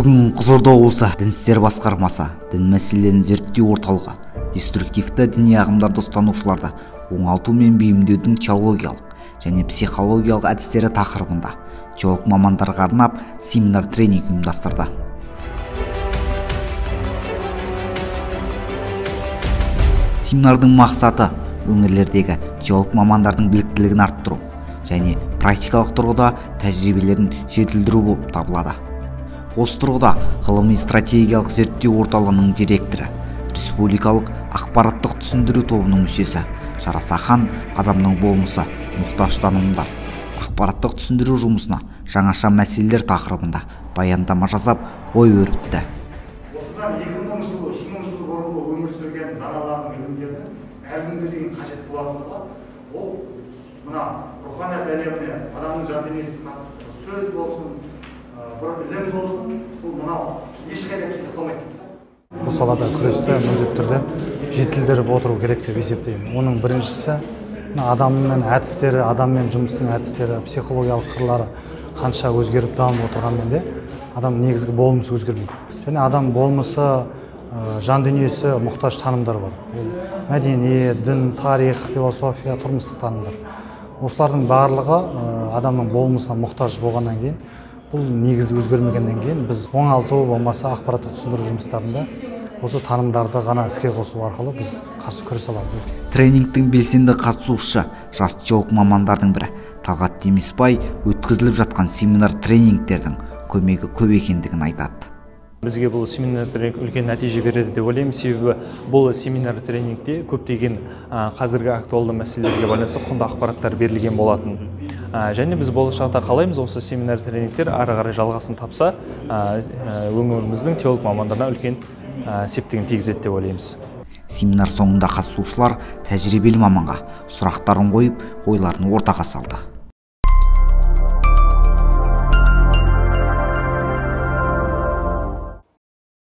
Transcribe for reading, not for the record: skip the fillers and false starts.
Бүгін Қызылорда облысы Дін істері басқармасы дін мәселелерін зерттеу орталығы деструктивті діни ағымдарды ұстанушыларды оңалту мен бейімдеудің теологиялық және психологиялық әдістері тақырыбында теолог мамандарға арнап семинар-тренинг ұйымдастырды. Семинардың мақсаты өңірлердегі теолог мамандардың біліктілігін арттыру және практикалық тұрғыда тәжірибелерін жетілдіру болып табылады. Осы тұрғыда ғылыми стратегиялық зерттеу орталығының директоры, республикалық ақпараттық түсіндіру тобының мүшесі Жарасахан адамның болмысы мұқтаж танымдар ақпараттық түсіндіру жұмысына жаңаша мәселелер тақырыбында баяндама жасап ой өрбітті. Осыдан 2000 жыл, 3000 жыл бұрын өмір сүрген даналардың ілімдерінің әлі күнге дейін қажет болатындығы, ол мына руханият әлеміне, адамның жан дүниесіне қатысты сөз болсын, бір ілім болсын, бұл мынау ешқайда кетіп қалмайды. Бұл салада күресті міндетті түрде жетілдіріп отыру керек деп есептеймін. Оның біріншісі адамның әдістері, адаммен жұмыстың әдістері, психологиялық қырлары қанша өзгеріп дамып отырғанмен де адам негізгі болмысы өзгермейді. Және адам болмысы, жан дүниесі мұқтаж танымдар бар. Ол мәдениет, дін, тарих, философия, тұрмыстық танымдар. Осылардың барлығы адамның болмысына мұқтаж болғаннан кейін, бұл негізі өзгермегеннен кейін біз оңалту болмаса ақпараттық түсіндіру жұмыстарында осы танымдарды ғана іске қосу арқылы біз қарсы күресе аламыз. Тренингтің белсенді қатысушысы жас теолог мамандардың бірі Талғат Демесбай өткізіліп жатқан семинар тренингтердің көмегі көп екендігін айтады. Бізге бұл семинар тренинг үлкен нәтиже береді деп ойлаймын, себебі бұл семинар тренингте көптеген қазіргі актуалды мәселелерге байланысты құнды ақпараттар берілген болатын. Және біз болашақта қалаймыз осы семинар тренингтер ары қарай жалғасын тапса, өңіріміздің теолог мамандарына үлкен септігін тигізеді деп ойлаймыз. Семинар соңында қатысушылар тәжірибелі маманға сұрақтарын қойып, ойларын ортаға салды.